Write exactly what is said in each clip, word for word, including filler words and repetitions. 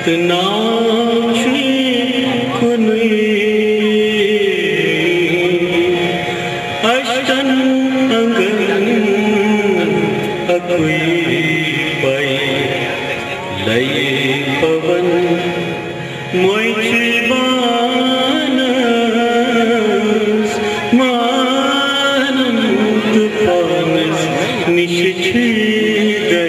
تہٕ ناو چھُے کُنُے۔ اَشٹَن اَنٛگَن اَکُے پَے، لَے پَوَن مۄچھِ بانَس، مانَن تہٕ پانَس نِش چھُے دَے۔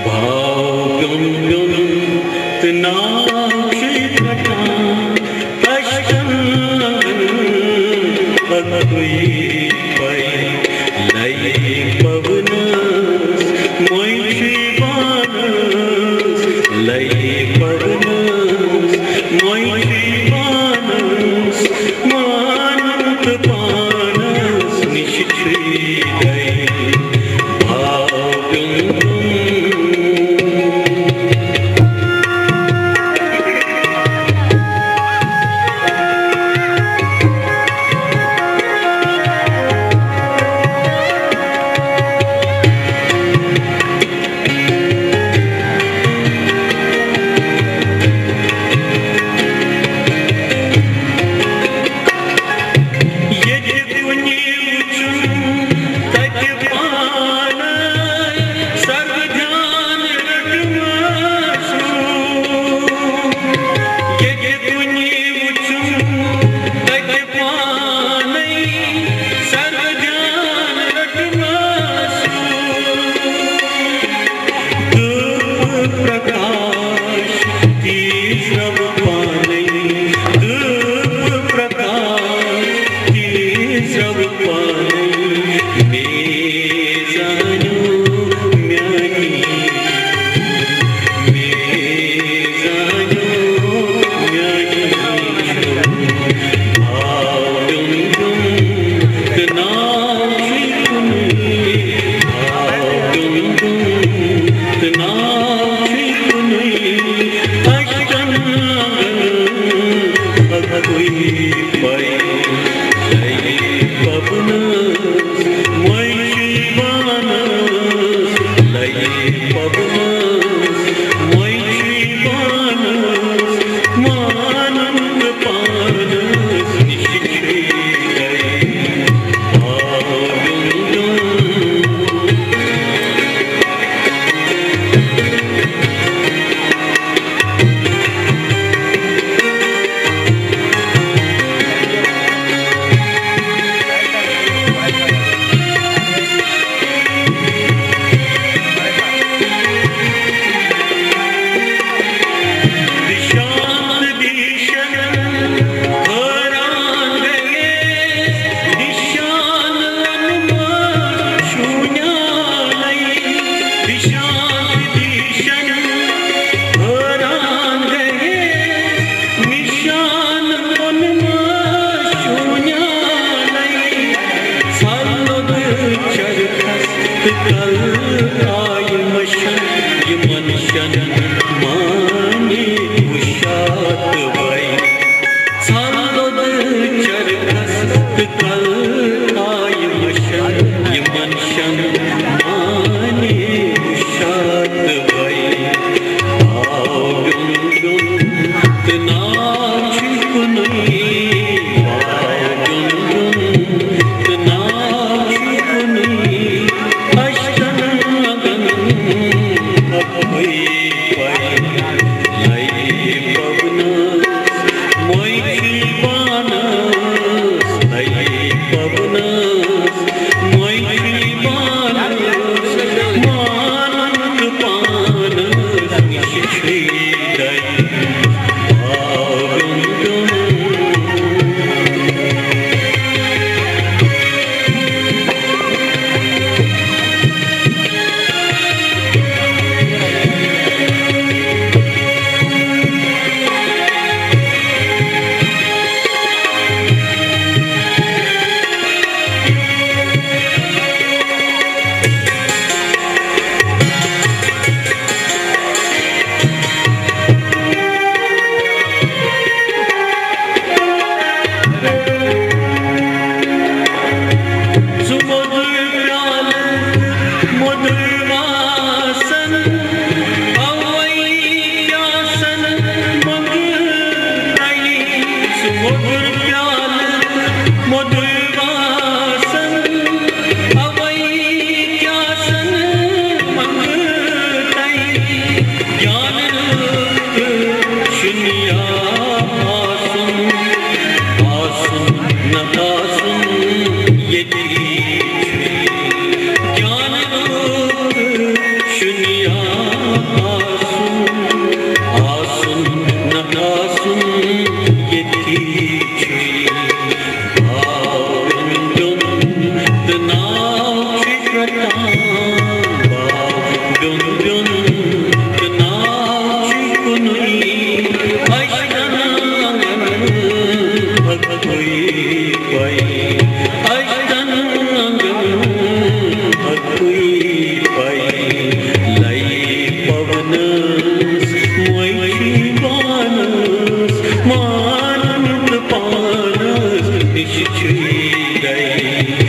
بھاو پیوٚن پیوٚن تہٕ ناو چھُے پھٹان۔ اَشٹَن اَکُے پَے، لَے پَونَس مۄچھِ بانَس، لَے پَونَس مۄچھِ بانَس، مانَن تہٕ پانَس نِش چھُے دَے۔ بھاو پیوٚن پیوٚن۔ ییٚتہِ کُنہِ وُچھُن تَتہِ پانَے سَرٕ دھیان رَٹُن آسُن۔ ییٚتہِ کُنہِ وُچھُن تَتہِ پانَے سَرٕ دھیان رَٹُن آسُن۔ دھوپ پرکاش تیز رو پانے، دھوپ پرکاش تیز رو پانے، میزانو میانی، میزانو میانی۔ بھاو پیوٚن پیوٚن تہٕ ناو چھُے کُنُے۔ بھاو پیوٚن پیوٚن تہٕ ناو چھُے کُنُے۔ اَشٹَن اَنٛگَن اَکُے پَے، لَے پَوَن مۄدُر باسان، اوے کیٛاہ سن منٛگہٕ تۄہہِ۔ جان روٚت چھُنہٕ یا آسُن، آسُن نہ آسُن ییٚتی چھُ۔ جان روٚت چھُنہٕ یا آسُن، آسُن نہ آسُن ییٚتی چھُ۔ باو بیوٚن بیوٚن تہٕ ناو چھُے رٹان۔ باو بیوٚن بیوٚن تہٕ ناو چھُے کُنُے۔ اَسہِ چھَنہٕ اَکُے پَے۔ اَسہِ چھَنہٕ اَکُے پَے۔ لَے پَونَس مۄچھِ بانَس، مانَن تہٕ پانَس نِش چھُے گَرِ۔